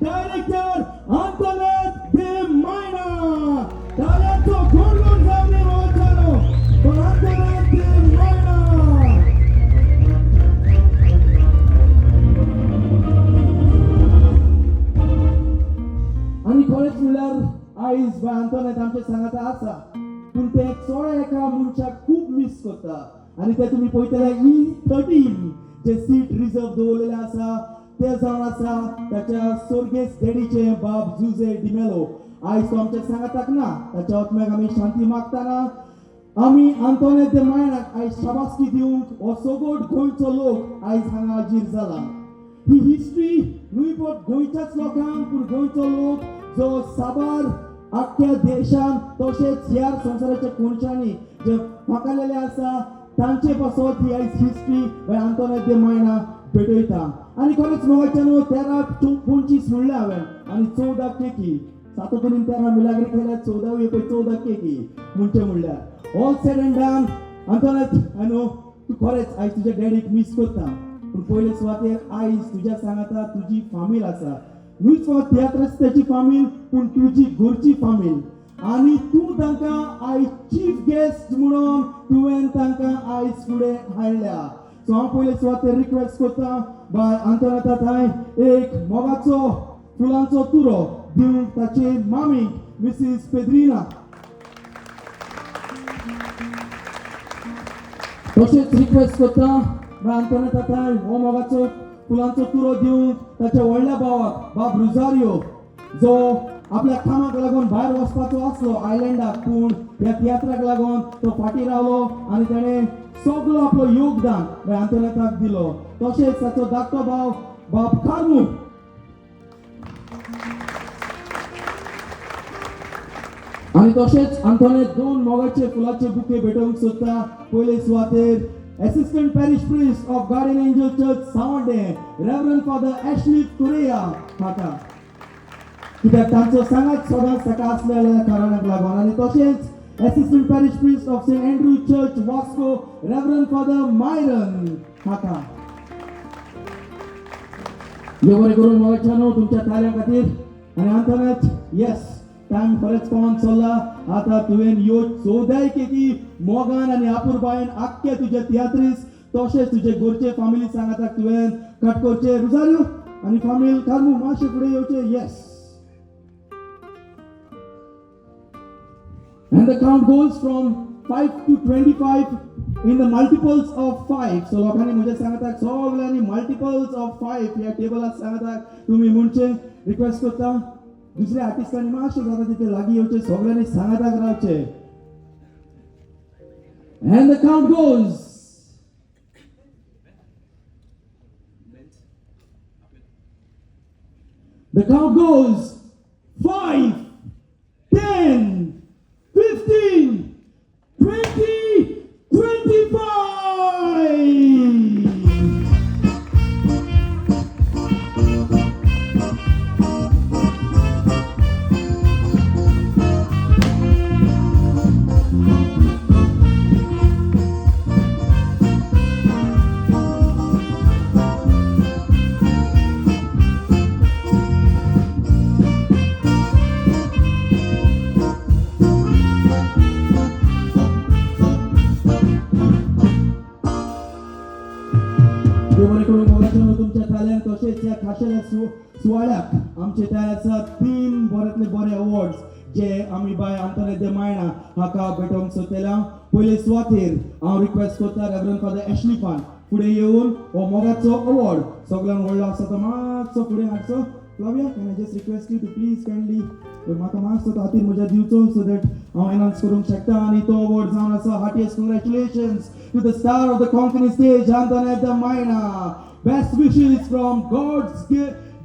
Director Antoinette दे मायना. टाळ्यांचो घुरघुर जावनी मोगाच्यानो पण आंतोनेत दे मायना. आनी खरेंच म्हणल्यार आयज बाय आंतोनेत आमच्या सांगाता आसा, पूण ते चोड्या एका मनशाक खूब मीस करता आनी ते तुमी पळयतले E13 जे सीट रिजर्व दवरलेले आसा ते जावन आसा ताच्या सोर्गेस डॅडीचे बाब जुजे डिमेलो. आयज तो आमच्या सांगाताक ना, ताच्या आत्म्याक आमी शांती मागताना आमी आंतोनेत दे मायणाक आयज शाबासकी दिवंक हो सगोट गोंयचो लोक आयज हांगा हाजीर जाला. ही हिस्ट्री न्हय फक्त गोंयच्याच लोकांक, पूण गोंयचो लोक जो साबार आख्ख्या देशान तशेंच ह्या संवसाराच्या कोनशांनी जे फांकारलेले आसा तांचे पासत ही आयज हिस्ट्री बाय आंतोनेत दे मायणा भेटयता. आनी खरेंच मोगाच्यानो 13-25 म्हणलें हांवें आनी 14 केकी, सात करून 13 मिलाग्री केल्या, 14वी पळय 14 केकी म्हणचे म्हणल्यार all said and done. Antoinette, I know तूं खरेंच आयज तुज्या डॅडीक मीस करता, पूण पयले सुवातेर आयज तुज्या सांगाता तुजी फामील आसा. न्हूच फकत तियात्रस्ताची फामील, पूण तुजी घरची फामील आनी तूं तांकां आयज चीफ गेस्ट म्हणून तुवें तांकां आयज फुडें हाडल्या. सो हांव पयले सुवातेर रिक्वेस्ट करता बाय आंतोनेता थंय एक मोगाचो फुलांचो तुरो दिवंक ताचे मामीक मिसीस पेद्रिना. तशेंच रिक्वेस्ट करता बाय आंतोनेता थंय हो मोगाचो फुलांचो तुरो दिवंक ताच्या व्हडल्या भावाक बाब रुजारियो, जो आपल्या कामाक लागून भायर वचपाचो आसलो आयलंडाक, पूण ह्या तियात्राक लागून तो फाटीं रावलो आनी ताणें सगलो आपलो योगदान बाय आंतोनेताक दिलो. तशेंच ताचो धाकटो भाव बाब कार्मून. आनी तशेंच आंतोनेत दोन मोगाचे फुलाचे बुके भेटोवंक सोदता. पयले सुवातेर assistant parish priest of Guardian Angel Church Sawarde, Reverend Father Ashley Correa हाका, कित्याक तांचो सांगात सदांच ताका आसलेल्या कारणाक लागून. आनी तशेंच assistant parish priest of Saint Andrew Church Vasco, Reverend Father Myron हाका. देव बरें करूं मोगाच्यानो तुमच्या ताळ्यां खातीर. आनी आंतोनेत, येस, टायम खरेंच पावन चल्ला. आतां तुवें ह्यो 14 केकी मोगान आनी आपुरबायेन आख्खे तुजे तियात्रीस तशेंच तुजे घरचे फामिली सांगाताक तुवें कट करचे. रुजारियो आनी फामील कार्मू मातशें फुडें येवचे. Yes. And the count goes from 5 to 25 in the multiples of 5. So लोकांनी म्हज्या सांगतात सगळ्यांनी multiples of 5 ह्या टेबलार सांगतात तुमी म्हणचे रिक्वेस्ट करता. दुसऱ्या आर्टिस्टांनी मातशें जाता तितले लागीं येवचे, सगळ्यांनी सांगाताक रावचे. And the count goes. The count goes 5, 10, 15, 20, 25. देव बरें करूं मोगाच्यानो तुमच्या ताळ्यान. तशेंच ह्या खाशेल्या सुवाळ्याक आमचे तयार आसा तीन बऱ्यांतले बरे अवॉर्ड्स जे आमी बाय आंतोनेत दे मायणा हाका भेटोवंक सोदतले. पयले सुवातेर हांव रिक्वेस्ट करता रेवरंड फादर एशली फान फुडें येवन हो मोगाचो अवॉर्ड सगळ्यान व्हडलो आसा तो मातसो फुडें हाडचो. Flavia, can I just request you to please kindly म्हाका मातसो तो हातीन म्हज्या दिवचो सो that हांव एनाउन्स करूंक शकता. आनी तो अवॉर्ड जावन आसा, heartiest congratulations to the star of the Konkani stage, Antoinette de Maina. Best wishes from God's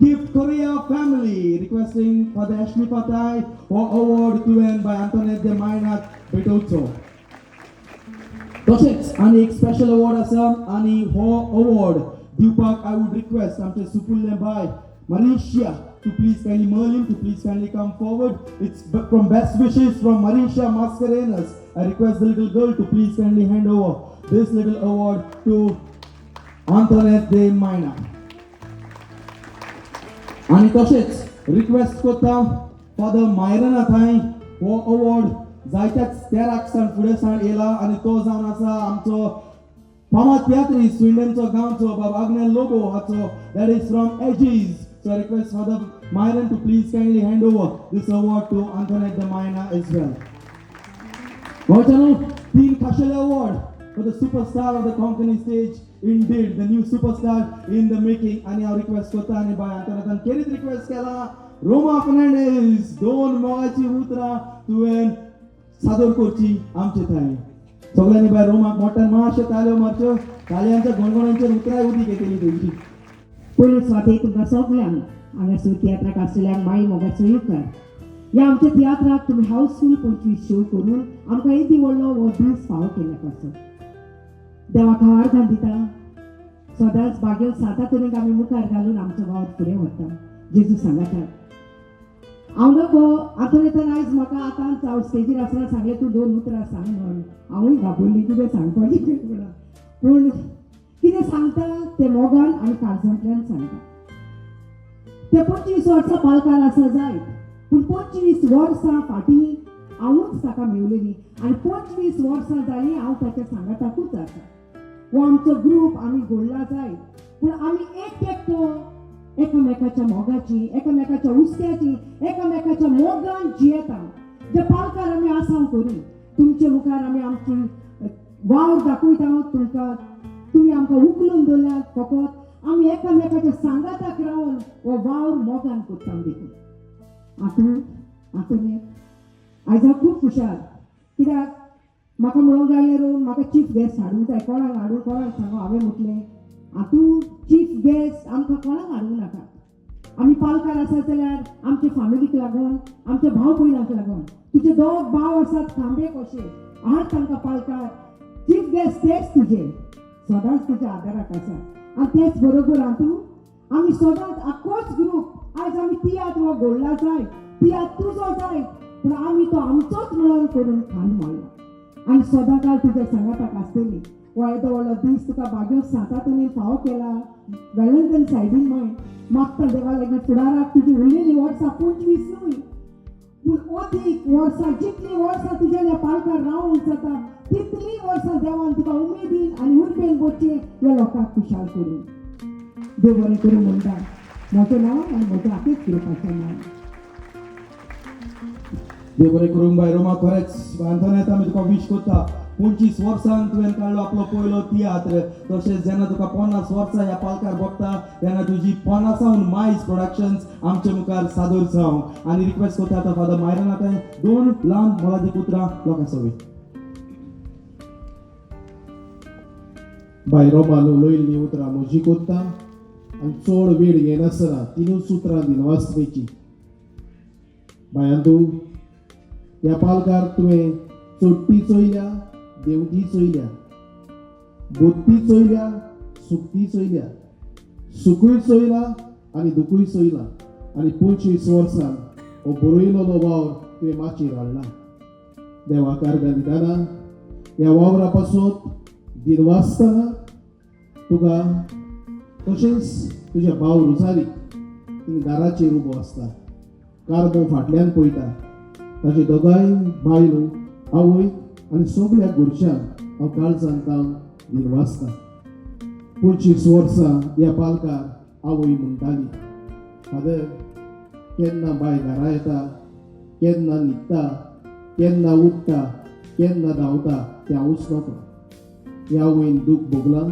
Gift Correa family, requesting Father Ashley Patai हो award तुवें बाय Antoinette de Maina भेटोवचो. तशेंच आनी एक स्पेशल अवॉर्ड आसा आनी हो अवॉर्ड दिवपाक I would request आमचे सुपुल्ले बाय Marisha to please kindly, Merlin to please kindly come forward. It's from best wishes from Marisha Mascarenas. I request the little girl to please kindly hand over this little award to Antoinette de Maina. आनी तशेंच request करता father मायरना थंय हो award जायत्याच तेराक सावन फुडें सावन येयला आनी तो जावन आसा आमचो फामाद तियात्रीस स्विंडनचो गांवचो बाब आग्नेल लोबो हाचो, that is from Aegis. So I request Father Myron to please kindly hand over this award to Antoinette the Minor as well. भावचानो, तीन खाशेले award for the superstar of the Konkani stage, indeed the new superstar in the making. आनी हांव request करता आनी बाय आंतोनेतान खेरीत request केला, रोमा फर्नांडीस, दोन मोगाची उतरां तुवें सादर करची आमचे थंय. सगळ्यांनी बाय रोमाक मोठ्यान मातशे ताळयो मारच्यो. ताळयांच्या गणगणांचेर उतराय उदीक येतली तुजी. पयले सुवातेर तुमकां सगल्यांक हांगासर तियात्राक आसलेल्यांक माई मोगाचो येवकार. ह्या आमच्या तियात्राक तुमी हावसफूल 25 शो करून आमकां येदी व्हडलो हो दीस फावो केल्ल्या पासत देवाक हांव आर्गां दिता. सदांच बागेल साता तरेक आमी मुखार घालून आमचो वावर फुडें व्हरता. जेजू सांगाता. हांव नको आंतोनेतान आयज म्हाका आतां हांव स्टेजीर आसतना सांगलें, तूं दोन उतरां सांग म्हणून. हांवूय घाबरली कितें सांगपाचें म्हणून, पूण कितें सांगता तें मोगान आनी काळजांतल्यान सांगता. ते 25 वर्सां पालकार आसा जायत, पूण 25 वर्सां फाटीं हांवूच ताका मेवलेली आनी 25 वर्सां जालीं हांव ताच्या सांगाताकूच आसा. हो आमचो ग्रूप आमी घडला जायत, पूण आमी एक एकटो एकामेकाच्या मोगाची, एकामेकाच्या हुस्क्याची, एकामेकाच्या मोगान जियेता. जे पालकार आमी आसा करून तुमचे मुखार आमी आमची वावर दाखयता तुमकां. तुमी आमकां उखलून दवरल्यात, फकत आमी एकामेकाच्या सांगाताक रावन हो वावर मोगान करता. देखून आतां आतां आयज हांव खूब खुशाल, कित्याक म्हाका म्हणूंक लागलें रोम, म्हाका चीफ गेस्ट हाडूंक जाय, कोणाक हाडूं, कोणाक सांगू? हांवें म्हटलें, आतां चीफ गेस्ट आमकां कोणाक हाडूंक नाका. आमी पालकार आसा जाल्यार आमचे फामिलीक लागून, आमच्या भाव भयणाक लागून. तुजे दोग भाव आसात खांबे कशे, हाड तांकां पालकार. चीफ गेस्ट तेच तुजे सदांच तुज्या आदाराक आसा. आनी तेच बरोबर आतां आमी सदांच आख्खोच ग्रूप आयज आमी तियात्र हो घडला जाय, तियात्र तुजो जाय, पूण आमी तो आमचोच म्हणून करून खांद मारला आनी सदांकाळ तुज्या सांगाताक आसतली. हो येदो व्हडलो दीस तुका बाग्यो साता तुमी फावो केला वेलिंगटन सायडीन माय मागता देवा लागीं, फुडाराक तुजी उरलेली वर्सां 25 न्हय पूण अदीक वर्सां, जितलीं वर्सां तुज्या ह्या पालकार रावंक जाता तितलीं वर्सां देवान तुका उमेदीन आनी उर्बेन वचचें, ह्या लोकांक खुशाल करून. देव बरें करूं म्हणटा म्हजें नांव आनी म्हज्या आखीच ग्रुपाचें नांव. देव बरें करूंक बाय रोमा. खरेंच आंतोनेत, आमी तुका वीश करता, 25 वर्सां तुवें काडलो आपलो पयलो तियात्र. तशेंच जेन्ना तुका 50 वर्सां ह्या पालकार बघता तेन्ना तुजी 50सावन मायज प्रोडक्शन्स आमचे मुखार सादर जावंक. आनी रिक्वेस्ट करता आतां फादर मायरन आतां दोन ल्हान मोलादीक उतरां लोकां सवी. बाय रोमान उलयल्लीं उतरां म्हजी कोत्ता आनी चड वेळ घेनासतना तिनूच उतरां दिनवासपेची. बायांतू, ह्या पालकार तुवें चडटी चोयल्या, देंवती चोयल्या, बोत्ती चोयल्या, सुकती चोयल्या, सुकूय चोयला आनी दुकूय चोयला आनी 25 वर्सां हो बरयलेलो वावर तुवें माचयेर हाडला. देवाक आर्गां दितना, ह्या वावरा पासत दिनवासतना तुका, तशेंच तुज्या भाव रुजारी थिंग दाराचेर उबो आसता, कारबो फाटल्यान पळयता, ताचे दोगांय बायलो, आवय आनी सगळ्या घरच्यांक हांव काळजान तावन दिनवासता. 25 वर्सां ह्या पालकार आवय म्हणटाली, फादर केन्ना बाय घरा येता, केन्ना न्हिदता, केन्ना उठ्ठा, केन्ना धांवता तें हांवूच नकळो. ह्या आवयन दूख भोगलां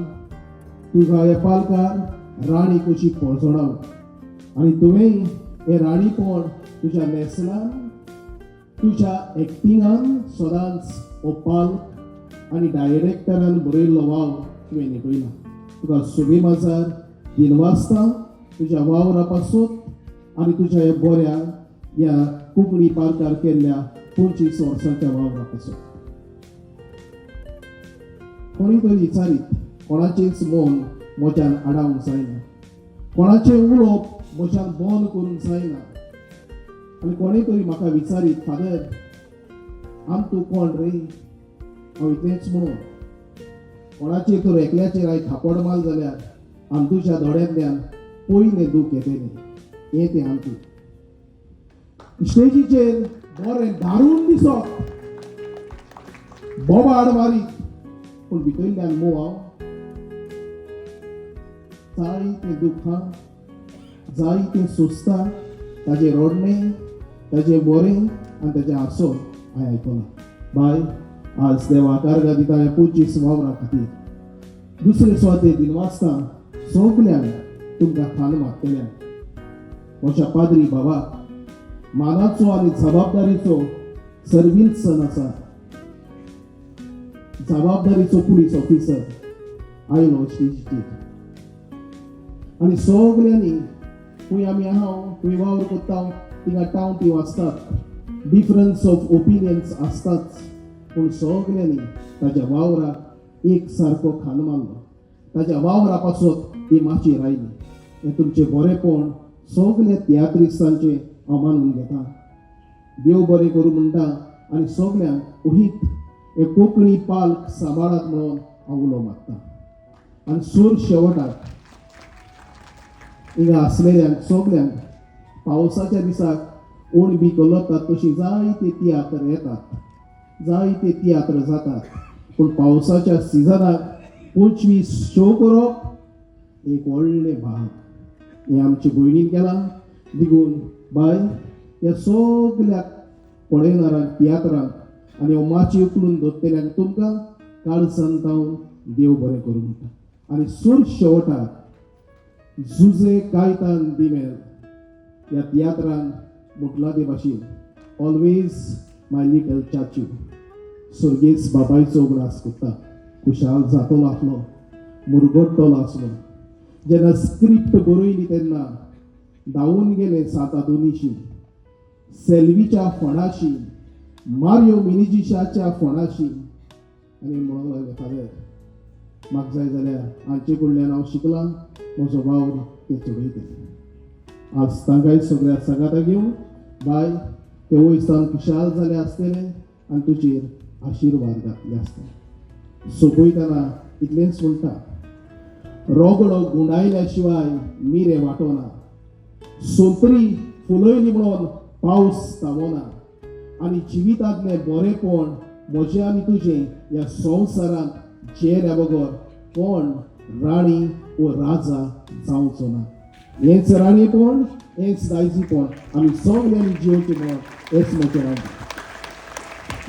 तुका ह्या पालकार राणी कशी पोळसणाव आनी तुवें हें राणीपण तुज्या न्हेसणान, तुज्या एक्टिंगान सदांच हो पाल्क आनी डायरेक्टरान बरयल्लो वावर तुवें निभयला. तुका सुबे माजार दिनवासता तुज्या वावरा पासून आनी तुज्या ह्या बऱ्या ह्या कोंकणी पालकार केल्ल्या 25 वर्सांच्या वावरा पासून. कोणी तरी विचारीत, कोणाचेंच मन म्हज्यान आडावंक जायना, कोणाचें उलोवप म्हज्यान बंद करूंक जायना. आनी कोणें तरी म्हाका विचारीत, फादर आम तूं कोण रे? हांव इतलेंच म्हणून, कोणाचेर तर एकल्याचेर आयज थापड मार जाल्यार आम तुज्या दोळ्यांतल्यान पयलें दूख येतलें. हें तें आमचें स्टेजीचेर बरें दारून दिसप, बोबाड मारीत, पूण भितरल्यान मोव हांव जायतें दुख्खां, जायतें सोंसता. ताजें रडणें, ताजें बरें आनी ताजें हांसो हांवें आयकलां. बाय, आज देवाक आर्गां दिता ह्या 25 वावरा खातीर. दुसरे सुवातेर दिनवासता सगल्यांक, तुमकां खान मागतल्यांक. म्हज्या पाद्री बाबाक मानाचो आनी जबाबदारीचो सर्विल्सन आसा, जबाबदारीचो पुलीस ऑफिसर आयलो स्टेजीचेर आनी सगल्यांनी, खंय आमी आहा, खंय वावर करता, थिंगा टावटी आसतात, डिफरन्स ऑफ ओपिनियन्स आसताच, पूण सगल्यांनी ताज्या वावराक एक सारको खांद मारलो. ताज्या वावरा पासत ती माचयेर आयली. हें तुमचें बरेपण सगल्या तियात्रिस्तांचें हांव मानून घेता. देव बरें करूं म्हणटा आनी सगल्यांक ओहीत हे कोंकणी पाल्क सांबाळात म्हणून हांव उलो मारता. आनी सूर शेवटाक हिंगा आसलेल्यांक सगल्यांक, पावसाच्या दिसाक ओण बी कलरतात तशी जायते तियात्र येतात, जायते तियात्र जातात, पूण पावसाच्या सिजनाक 25 शो करप एक व्हडलें भाग हें आमचे भयणीन केलां. देखून बाय, ह्या सगल्या पळयणारांक, तियात्रांक आनी हो माची उखलून दवरतल्यांक तुमकां काळजान जावन देव बरें करूं म्हणटा. आनी सूर शेवटाक जुजे कायतान दिमेल ह्या तियात्रान म्हटलां ते भाशेन, ऑलवेज my little चाचू. सर्गेस्त बापायचो उगडास करता. खुशाल जातलो आसलो, मुरगट्टलो आसलो. जेन्ना स्क्रिप्ट बरयली तेन्ना धांवून गेले साता दोनीशी, सेल्वीच्या फोंडाशी, मारियो मिनिजीशाच्या फोंडाशी आनी म्हणूंक लागले, फादर, म्हाका जाय जाल्यार हांचे कडल्यान हांव शिकलां, म्हजो वावर ते चडयतले. आज तांकांय सगळ्या सांगाता घेवन बाय, ते वयसान खुशाल जाले आसतले आनी तुजेर आशिर्वाद घातले आसतले. सोंपयतना इतलेंच म्हणटा, रोगडो गुंडायल्या शिवाय मिरें वांटोना, सोंतरी फुलयली म्हणून पावस थांबोना, आनी जिवितांतलें बरेपण म्हजें आनी तुजें ह्या संवसारांत जेल्या बगर कोण राणी वो राजा जावचो ना. हेंच राणीपण, हेंच दायजीपण आमी सगल्यांनी जियोवचें म्हणून हेच म्हजें हांव.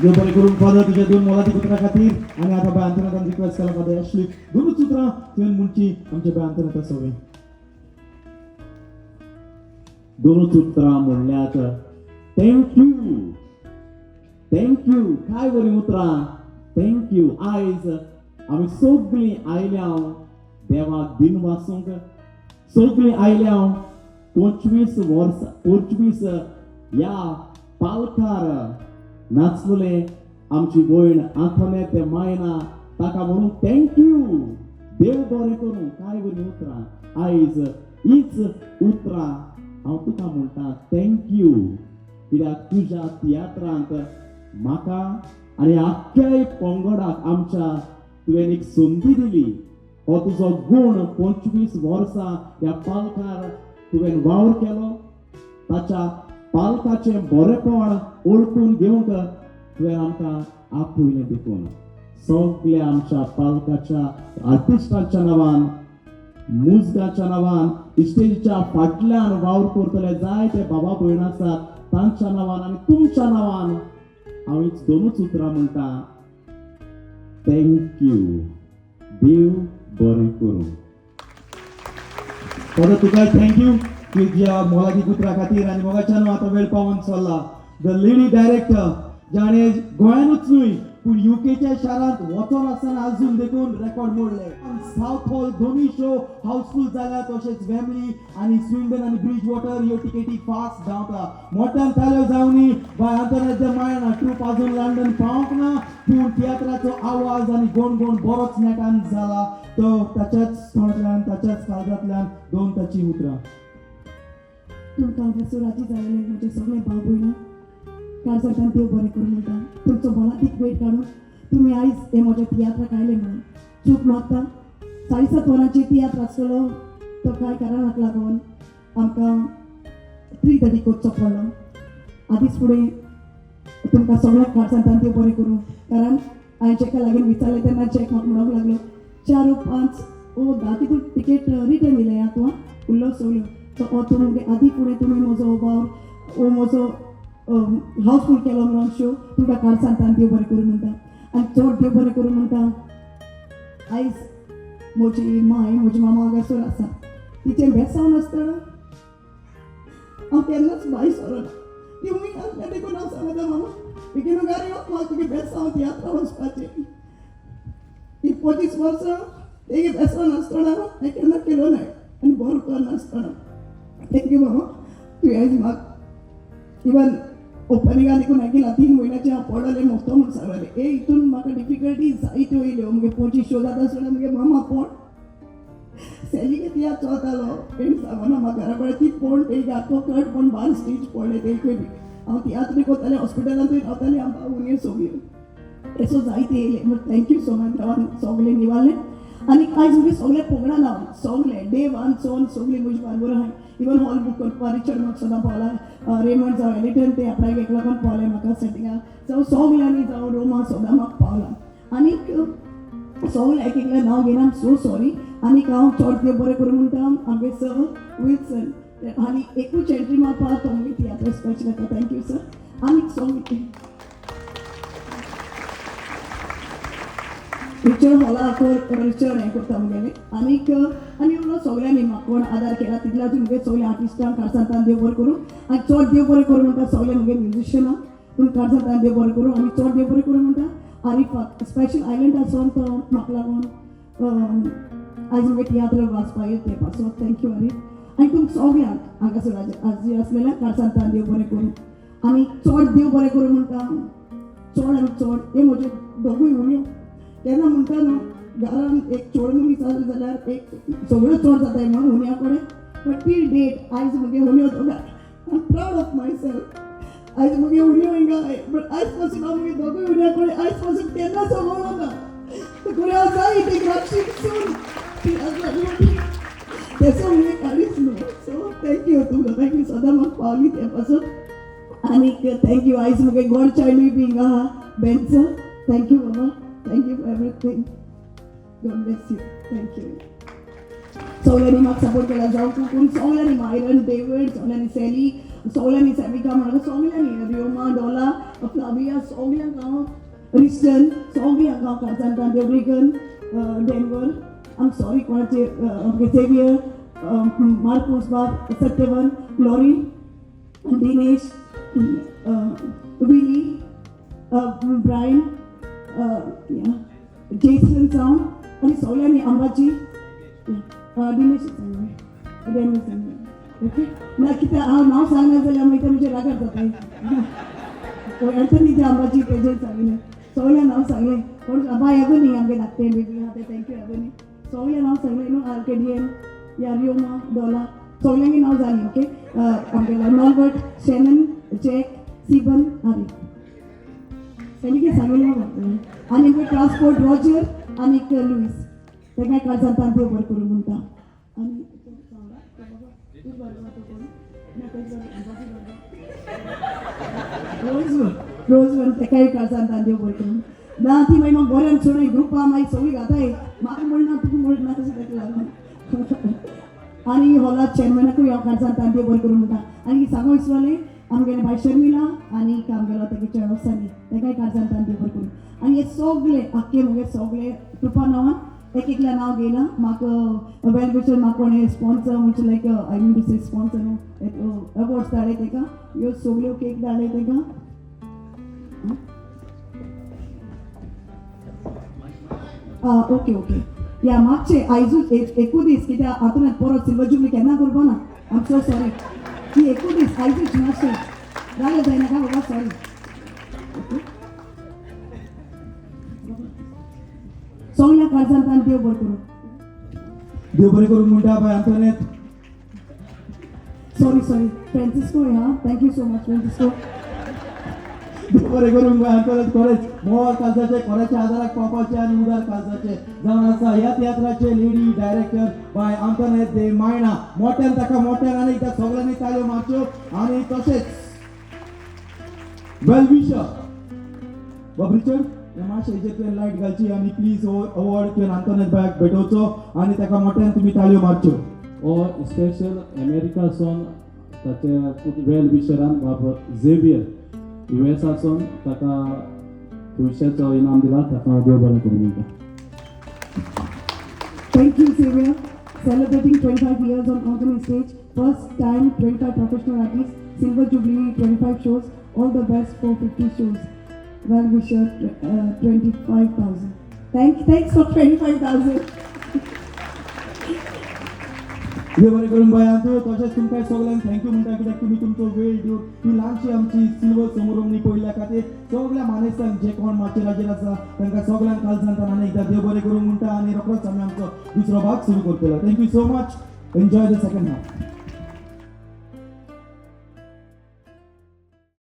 देव बरें करून फादर, तुज्या दोन मोलादीक उतरां खातीर. आनी आतां बाय आंतोनातान रिक्वेस्ट केला फादर एशलीक, दोनूच उतरां तुवें म्हणची आमच्या बाय आंतोनाता सगळें. दोनूच उतरां म्हणल्यार thank you, thank you. काय बरीं उतरां, thank you. आयज आमी सगळीं आयल्या देवाक दिनवासूंक, सगळीं आयल्या 25 वर्सां, 25 ह्या पालकार नाचलें आमची भयण आंतोनेत मायना, ताका म्हणून thank you. देव बरें करूं. काय बरीं उतरां. आयज हीच उतरां हांव तुका म्हणटा, thank you, कित्याक तुज्या तियात्रांत म्हाका आनी आख्ख्याय पंगडाक आमच्या तुवें एक संदी दिली. हो तुजो गूण. 25 वर्सां ह्या पालकार तुवें वावर केलो, ताच्या पालकाचें बरेपण ओळखून घेवंक तुवें आमकां आपयलें. देखून सगल्या आमच्या पालकाच्या आर्टिस्टांच्या नांवान, मुजगाच्या नांवान, इस्टेजीच्या फाटल्यान वावर करतले जायते बाबा भयण आसात तांच्या नांवान आनी तुमच्या नांवान हांव हीच दोनूच उतरां म्हणटा, thank you. देव बरें करूं. फादर, तुका thank you तुज्या मोलादीक उतरां खातीर. आनी मोगाच्यान आतां वेळ पावोन चल्ला, the lady director, जाणें गोंयानूच न्हय पूण युकेच्या शारांत वचोन आसतना अजून देखून रेकॉर्ड मोडले. सावथ हॉल दोनूय शो हाऊसफुल जाल्या, तशेंच वेम्बली आनी स्विंडन आनी ब्रिज वॉटर ह्यो टिकेटी फास्ट धांवता. मोठ्यान ताल्यो जावनी बाय आंतोनेत मायणा. ट्रूप अजून लंडन पावंक ना, पूण तियात्राचो आवाज आनी गोणगोण बरोच नेटान जाला. तो ताच्याच तोंडांतल्यान, ताच्याच काळजांतल्यान दोन ताची उतरां. तुमकां हांगासर राजी जालेले म्हजे सगळे भाव भयणां, काळजांतल्यान देव बरें करूं म्हणटा. तुमचो मोलादीक वेळ काडून तुमी आयज हे म्हज्या तियात्राक आयले म्हणून चूक मागता. 7:30 वरांचेर तियात्र आसतलो, तो कांय कारणाक लागून आमकां 3:30 करचो पडलो. आदींच फुडें तुमकां सगळ्यांक काळजांत देव बरें करूं, कारण हांवें चॅका लागून विचारलें तेन्ना चॅक म्हाका म्हणूंक लागलो 4 o 5 o 10 तितून टिकेट रिटर्न दिलें आं तूं उरलो सगळ्यो. सो हो तूं मुगे आदी फुडें तुमी म्हजो वावर हो म्हजो हावसफूल केलो म्हणून शो तुमकां काळजांत देव बरें करूं म्हणटा आनी चड देव बरें करूं म्हणटा. आयज म्हजी माय म्हजी मामा हांगासर आसा, तिचें बेसांव नासतना हांव केन्नाच भायर सरना. ती उमेद आसल्या देखून हांव सांगता मामा बेगीन गाडी म्हाका तुगे बेसांव तियात्रा वचपाचें. ही 25 वर्सां तेगे बेसांव नासतना हांवें केन्ना केलो ना आनी बरो करनासतना. Thank you मामा, तुवें आयज म्हाका इवन ओपनिंगा देखून आयकला 3 म्हयन्याचें हांव पडलें मोस्तो म्हूण सांगलें. हे हितून म्हाका डिफिकल्टी जायत्यो येयल्यो. मुगे 25 शो जाता आसतना मुगे मामा पोण सॅलिगे तियात्र चलतालो तेणी सांगना म्हाका घरा कडेन ती पोण तेणी आख्खो कट पण बार स्टेज पडलें तेकूय बी हांव तियात्र करतालें हॉस्पिटलांतूय रावतालें हांव भाव सगळ्यो सो जायते येयले. म्हण thank you so much देवान सगळें निवारलें. आनी आयज मुगे सगळे पंगडान हांव सगळे डे 1 सोन सगळीं म्हजे बारबर आहाय. इवन हॉल बूक करपा रिचर्ड म्हाका सदां पावला, रेमंड जावं एलिटन ते आपणाक एक लागून पावले म्हाका सेटिंगा जावं सगल्यांनी जावं रोमा सदां म्हाका पावला. आनीक सगळे एक एकल्या नांव घेना, आम सो सॉरी. आनीक हांव चड देव बरें करूं म्हणटा आमगे सर विल्सन आनी एकूच एंट्री मारपा तो मुगे तियात्र स्पेशल जाता. Thank you sir. आनीक सगळीं रिचर्ड हॉला रिचर्ड हें करता मुगेलें. आनीक आनी उरलो सगळ्यांनी म्हाका कोण आदार केला तितल्या मुगे सगळ्या आर्टिस्टांक काळजांत देव बरें करूं आनी चड देव बरें करूं म्हणटा सगळे मुगे म्युजिशनां पूण काळजांत देव बरें करूं आनी चड देव बरें करूं म्हणटा आरिफाक स्पेशल आयलंड आसोन तो म्हाका लागून आयज मुगे तियात्र वाचपा येता ते पासून. Thank you Arif. आनी तुमकां सगळ्यांक हांगासर आजी आसलेल्या काळजांत देव बरें करूं आनी चड देव बरें करूं म्हणटा चड आनी चड हे म्हजे दोगूय उणयो तेन्ना म्हणटा न्हू घरान एक चोड मनीस आसले जाल्यार एक सगळ्यो चोड जाताय म्हणून उण्या कडेन बट ती डेट आयज मुगे उण्यो दोगां I am proud of myself. आयज मुगे उण्यो हिंगा बट आयज पासून हांव मुगे दोगूय उण्या कडेन आयज पासून केन्ना सगळो ना कोणी हांव जाय एक रातची सून तेचो मुगे काडीच न्हू. सो thank you तुमकां thank you सदां म्हाका पावली ते पासून. आनीक thank you आयज मुगे गोड चायलूय बी हिंगा आहा बेंच. Thank you बाबा, thank you for everything. God bless you. Thank you. सगळ्यांनी म्हाका सपोर्ट केला जावं कुकून सगळ्यांनी मायरन डेविड सगळ्यांनी सॅली सगळ्यांनी सॅमिका म्हणून सगळ्यांनी रियोमा डोला फ्लाविया सगळ्यांक हांव रिस्टन सगळ्यांक हांव काळजांत देवरिगन डेनवर आम सॉरी कोणाचे आमगे झेवियर मार्कोस बाब Satyavan Laurie Dinesh Willy Brian Jason Savan आनी सगळ्यांनी अंबाजी दिनेश सांगलें डेनिस सांगलें ओके ना कित्याक हांव नांव सांगना जाल्यार मागीर ते म्हजे रागार जाता. एंथनी ते अंबाजी तेजेर सांगलें सगळ्या नांव सांगलें कोण बाय एबनी आमगे धाकटें बेबी आहा तें thank you ebony सगळ्या नांव सांगलें न्हू आर्केडियन या रियोमा डोला सगळ्यांगी नांव जालीं ओके. आमगेलो नॉर्बर्ट शेनन जॅक सिबन आरी तेणी सांगलें आनी ट्रान्सपोर्ट रॉजर आनीक लुईस तेका काळजांत देव बरें करूं म्हणटा. आनी रोज रोज म्हण तेकाय काळजांत देव बरें करूं ना ती मागीर म्हाका बऱ्यान सोडय ग्रुपा मागीर सगळीं घाताय म्हाका म्हणना तुका म्हणना तशें तेका लागून. आनी हॉला चेअरमॅनाकूय हांव काळजांत देव बरें करूं म्हणटा. आनी सांगो विसरलें आमगेलें बाय शर्मिला आनी आमगेलो तेगे चेडो सनी तेकाय काळजांत देव बरें करूं. आनी हे सगळे आख्खे मुगे सगळे ट्रुपा नांवान एक एकल्या नांव घेयला म्हाका वेल विशर म्हाका कोणें स्पॉन्सर म्हणजे like I mean to say sponsor न्हू अवॉर्ड्स धाडले तेका ह्यो सगळ्यो केक धाडले तेका. ओके ओके या मातशें आयजूच एकूच दीस कित्याक आतां परत सिल्वर जुबली केन्ना करपा ना. आम सो सॉरी ही एकूच दीस आयजूच मातशें राग जायनाका बाबा सॉरी. ओके सगळ्या काळजांत देव बरें करूं. देव बरें करूं म्हणटा बाय आंतोनेत. सॉरी सॉरी फ्रांसिस्को हा thank you so much Francisco. बरें करूंक बाय आंतोनेत, खरेंच मोवाळ काळजाचे, कोणाच्या आदाराक पावपाचे आनी उदार काळजाचे जावन आसा ह्या तियात्राचे लेडी डायरेक्टर बाय आंतोनेत दे मायणा. मोठ्यान ताका, मोठ्यान आनी एकदां सगळ्यांनी ताळयो मारच्यो. आनी तशेंच वेल विशर बाब रिचर्ड, हे मातशें हेजेर तुवें लायट घालची आनी प्लीज हो अवॉर्ड तुवें आंतोनेत बायक भेटोवचो आनी ताका मोठ्यान तुमी ताळयो मारच्यो. हो स्पेशल अमेरिकासून ताचे वेल विशरान बाब झेवियर युएसासून ताका पयशाचो इनाम दिला. ताका हांव देव बरें करूं म्हणटा. Thank you, Xavier. Celebrating 25 years on Konkani stage. First time 25 professional artists. Silver Jubilee, 25 shows. All the best for 50 shows. Well wisher, 25,000. Thanks for 25,000. देव बरें करून बाय आंतू. तशेंच तुमकां सगळ्यांक thank you म्हणटा, कित्याक तुमी तुमचो वेळ दिवन ही ल्हानशी आमची सिल्वर समारंभ पळयल्या खातीर. सगळ्या मानेस्तांक, जे कोण माचयेर आसा तांकां सगळ्यांक कालसान आनी एकदां देव बरें करूंक म्हणटा आनी रोखडोच आमी आमचो दुसरो भाग सुरू करतलो. Thank you so much. Enjoy the second half.